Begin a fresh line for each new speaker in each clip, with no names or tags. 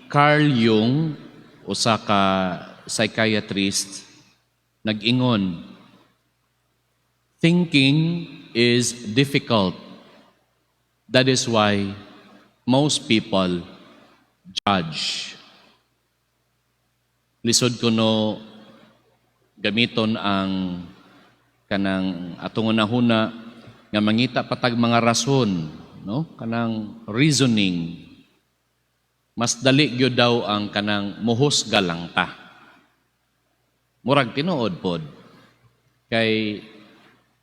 Carl Jung, usa ka psychiatrist, nag-ingon, "Thinking is difficult. That is why most people judge." Lisod kuno gamiton ang kanang atong hunahuna nga mangita pa tag mga rason, no? Kanang reasoning. Mas dali gyud daw ang kanang muhusga lang ta. Murag tinuod pod. Kay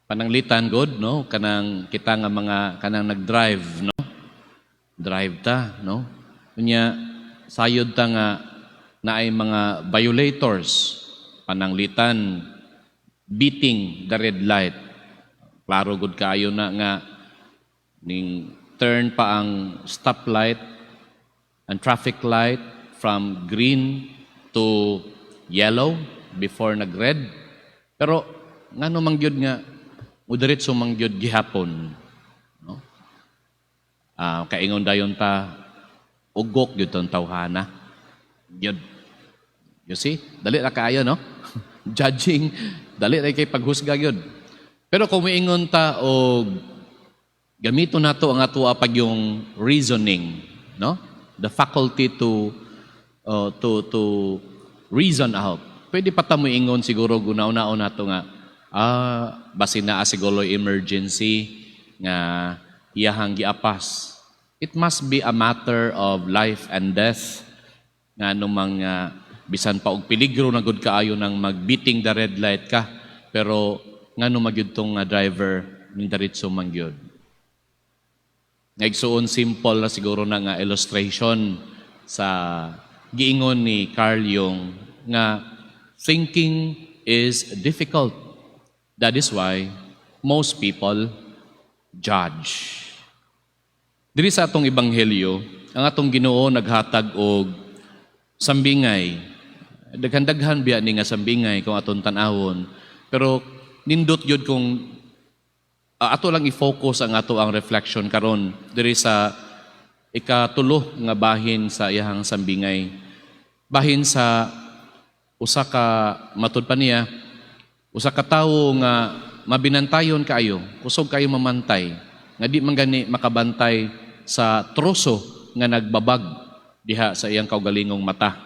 pananglitan god, no, kanang kita nga mga kanang nag-drive, no? Drive ta, no? Unya sayod ta nga naay mga violators, pananglitan beating the red light. Klaro gud kaayo na nga ning turn pa ang stoplight and traffic light from green to yellow before nag-red. Pero ngano man gyud nga mudiretso man gyud gihapon, no? Ah, kaingon dayon ta, ugok gyud tong tawhana. Gyud. You see? Dali ra kaayo, no? Judging, dali ra kay paghusga gyud. Pero kung miingon ta og gamiton nato ang ato pag yung reasoning, no? The faculty to reason out. Pwede pa ta moingon siguro, guna-unaon nato nga basin naa siguro emergency nga iyahang giapas. It must be a matter of life and death nga mga bisan pa og peligro na gud kaayo nang mag-beating the red light ka, pero ngano magyud tong nga driver ning diretso man gyud. Ngaigsuon, simple na siguro na nga illustration sa giingon ni Carl Jung nga thinking is difficult. That is why most people judge. Diri sa atong ebanghelyo, ang atong Ginoo naghatag og sambingay. Daghan-daghan biya ni nga sambingay kung atong tan-awon. Pero nindot gyud kung ato lang i-focus ang ato ang reflection karon diri sa ikatulo nga bahin sa iyahang sambingay. Bahin sa usa ka, matud pa niya, usa ka tawo nga mabinantayon kaayo, kusog kayo mamantay, nga di man gani makabantay sa troso nga nagbabag diha sa iyang kaugalingong mata.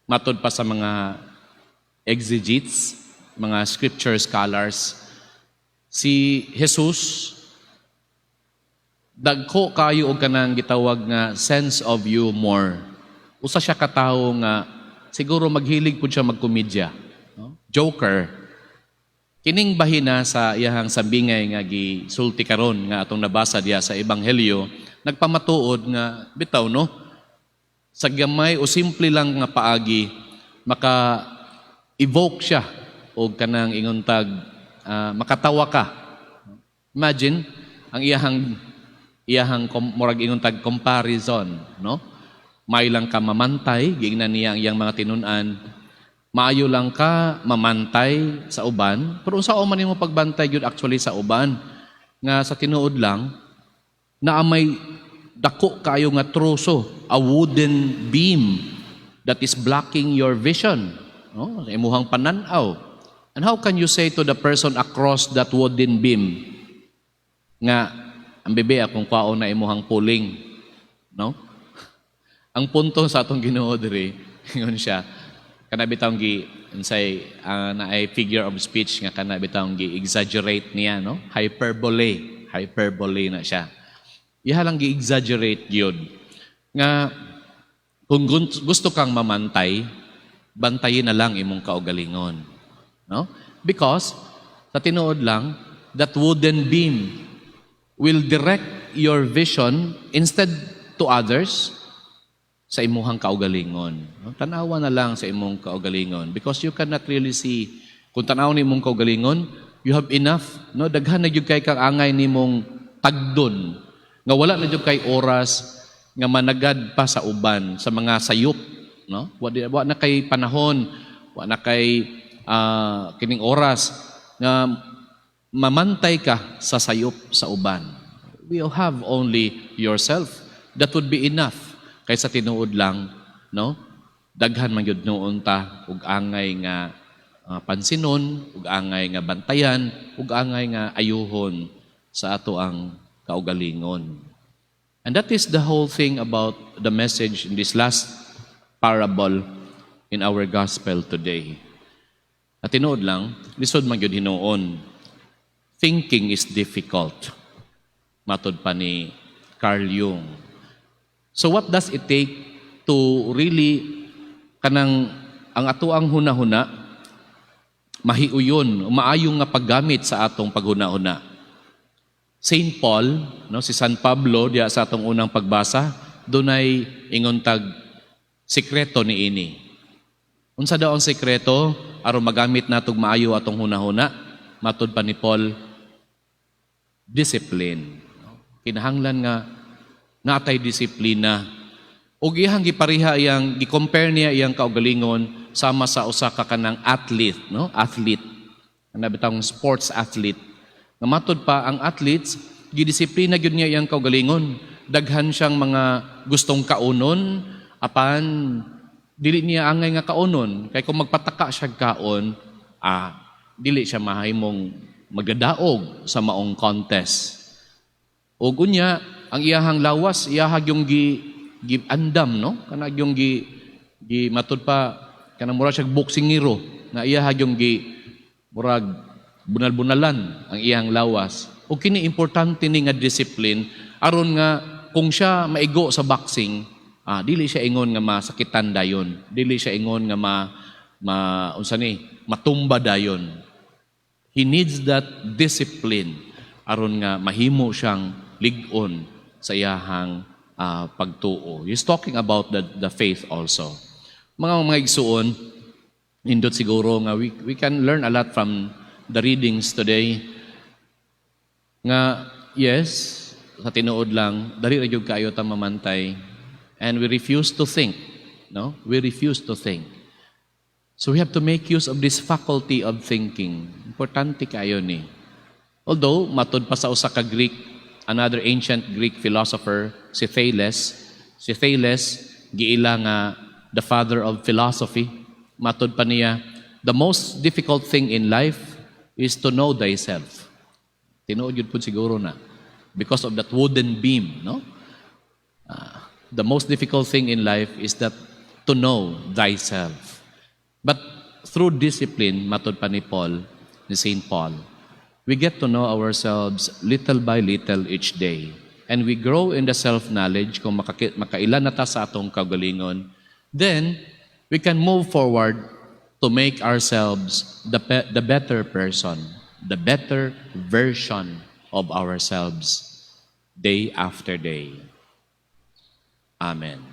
Matod pa sa mga exegetes, mga scripture scholars, si Jesus dagko kayo og kanang gitawag nga sense of humor. Usa siya ka tawo nga siguro maghilig pud siya magkomedya, no? Joker. Kining bahina sa iyahang sambingay nga gisulti karon nga atong nabasa diha sa ebanghelyo, nagpamatuod nga bitaw, no, sa gamay o simple lang nga paagi maka evoke siya og kanang ingontag makatawa ka. Imagine ang iyahang murag ingontag comparison, no? Maayo lang ka mamantay, giingnan niya ang iyang mga tinun-an. Maayo lang ka mamantay sa uban, pero unsa man nimo pagbantay gyud actually sa uban nga sa tinuod lang naa may dako kaayo nga troso, a wooden beam that is blocking your vision, no? Sa imuhang pananaw. And how can you say to the person across that wooden beam nga, "Ang bebe, akong kwaon na imuhang puling," no? Ang punto sa atong Ginoo diri, ingon siya, kana bitawng gi unsay naay figure of speech nga kana bitawng gi exaggerate niya, no? Hyperbole, hyperbole na siya. Iha lang gi-exaggerate gyud nga kung gusto kang mamantay, bantayin na lang imong kaugalingon, no? Because sa tinuod lang, that wooden beam will direct your vision instead to others sa imuhang kaugalingon. No? Tanawa na lang sa imong kaugalingon because you cannot really see. Kung tanaw ni imong kaugalingon, you have enough, no? Daghan na gyud kay kang angay nimong tagdon nga wala na gyud kay oras nga managad pa sa uban, sa mga sayop, no? Wa na kay panahon, wa na kay kining oras nga mamantay ka sa sayop sa uban. You have only yourself. That would be enough. Kaysa tinuod lang, no? Daghan man gyud nuon ta ug angay nga pansinon, ug angay nga bantayan, ug angay nga ayuhon sa ato ang kaugalingon. And that is the whole thing about the message in this last parable in our gospel today. At tinuod lang, lisod man gyud hinuon. Thinking is difficult. Matod pa ni Carl Jung. So what does it take to really kanang ang atoang hunahuna mahiuyon, maayong nga paggamit sa atong paghunahuna? Saint Paul, no, si San Pablo diya sa atong unang pagbasa, dunay ingon tag sikreto niini. Unsa daw ang sikreto aron magamit natog maayo atong hunahuna? Matod pa ni Paul, discipline. Kinahanglan nga natay disiplina. Ug iyang gipariha iyang gi-compare niya iyang kaugalingon sama sa usa ka kanang athlete, no? Athlete. Kana bitawng sports athlete. Nga matod pa ang athletes, gidisiplina gyud niya iyang kaugalingon. Daghan siyang mga gustong kaunon apan dili niya angay nga kaunon kay kung magpataka siya kaon, dili siya mahimong magadaog sa maong contest. Ug unya, ang iyahang lawas, iyahag yung gi andam, no? Kana yung gi matud pa kanang murag siya boksingero nga iyahag yung gi murag bunal-bunalan ang iyang lawas. Ug kini importante ni nga discipline aron nga kung siya maigo sa boxing, dili siya ingon nga masakitan dayon, dili siya ingon nga ma unsa ni matumba dayon. He needs that discipline aron nga mahimo siyang lig-on sa iyahang pagtuo. He's talking about the faith also. Mga igsuon, nindot siguro nga we can learn a lot from the readings today. Nga, yes, sa tinuod lang, dali ra gyud kaayo ta mamantay. And we refuse to think. No? We refuse to think. So we have to make use of this faculty of thinking. Importante kaayo ni. Although, matod pa sa usa ka Greek, another ancient Greek philosopher, si Thales. Si Thales, giila nga the father of philosophy. Matod pa niya, "The most difficult thing in life is to know thyself." Tinuod yun po siguro na. Because of that wooden beam, no? The most difficult thing in life is that to know thyself. But through discipline, matod pa ni Paul, ni St. Paul, we get to know ourselves little by little each day. And we grow in the self-knowledge kung makailan na ta sa atong kaugalingon, then we can move forward to make ourselves the better person, the better version of ourselves day after day. Amen.